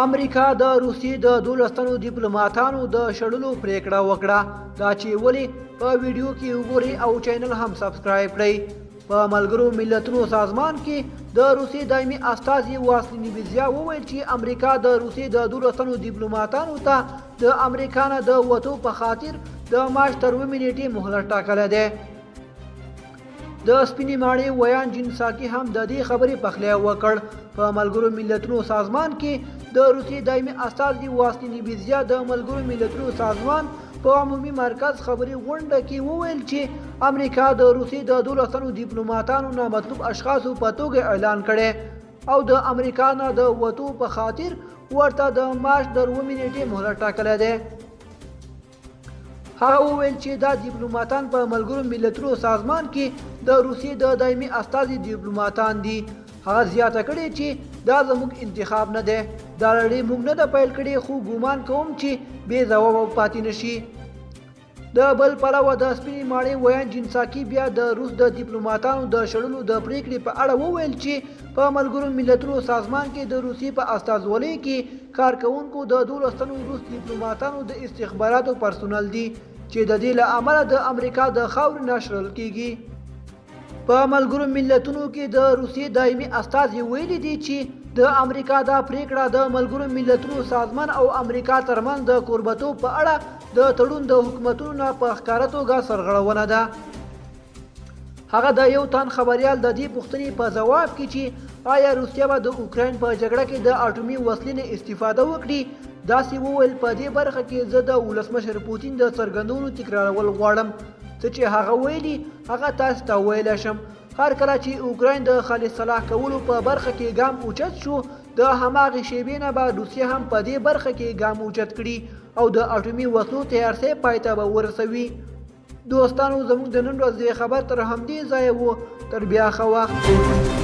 امریکا د روسیې د 12 تنو دیپلوماتانو د شړلو پریکړه وکړه. دا چې ولې، په ویډیو کې وګورئ او چینل هم سبسکرایب کړئ. په ملګرو ملتونو سازمان کې د روسیې دایمي استازي واسلي نیبیزیا وویل چې امریکا د روسیې د 12 تنو دیپلوماتانو ته د امریکا نه د وتو په خاطر د مارچ تر 7 نیټې مهلت ټاکلی دی. د سپینې ماڼۍ ویاند جین ساکي هم د دې خبرې پخلی وکړ. په ملګرو ملتونو سازمان کې د روسیې دایمي استازي واسلي نیبیزیا د ملګرو ملتونو سازمان په عمومي مرکز خبري غونډه کې وویل چې امریکا د روسیې د 12 تنو دیپلوماتانو نامطلوب اشخاصو په توګه اعلان کړی او د امریکا نه د وتو په خاطر ورته د مارچ د 7 نیټې مهلت ټاکلی دی. هغه وویل چې دا دیپلوماتان په ملګرو ملتونو سازمان کې د روسیې د دایمي استازي دیپلوماتان دي. هغه زیاته کړې چې دا زموږ انتخاب نه دی، دا لړۍ موږ نه ده پیل کړې، خو ګومان کوم چې بې ځوابه به پاتې نه شي. د بل پلوه د سپینې ماڼۍ ویاند جین ساکي بیا د روس د دیپلوماتانو د شړلو د پریکړې په اړه وویل چې په ملګرو ملتونو سازمان کې د روسیې په استازولۍ کې کارکوونکو د 12 تنو روس دیپلوماتانو د استخباراتو پرسونل دي چې د دې له امله د امریکا د خاورې نه شړل کیږي. په ملګرو ملتونو کې د روسیې دایمي استازي ویلي دي چې د امریکا دا پریکړه د ملګرو ملتونو سازمان او امریکا ترمنځ د کوربتوب په اړه د تړون د حکومتونو نه په ښکاره توګه سرغړونه ده. هغه د یو تن خبریال د دې پوښتنې په ځواب کې چې آیا روسیه به د اوکراین په جګړه کې د اټومي وسلې نه استفاده وکړي، داسې وویل: په دې برخه کې زه د ولسمشر پوتین د څرګندونو تکرارول غواړم. څه چې هغه ویلي هغه تاسو ته ویلی شم. هر کله چې اوکراین د خالص صلاح کولو په برخه کې ګام اوچت شو، د هماغې شیبې نه به روسیه هم په دې برخه کې ګام اوچت کړي او د اټومي وسلو تیارسی پای ته به ورسوي. دوستانو، زموږ د نن ورځې خبر تر همدې ځایه وو. تر بیا ښه وخت.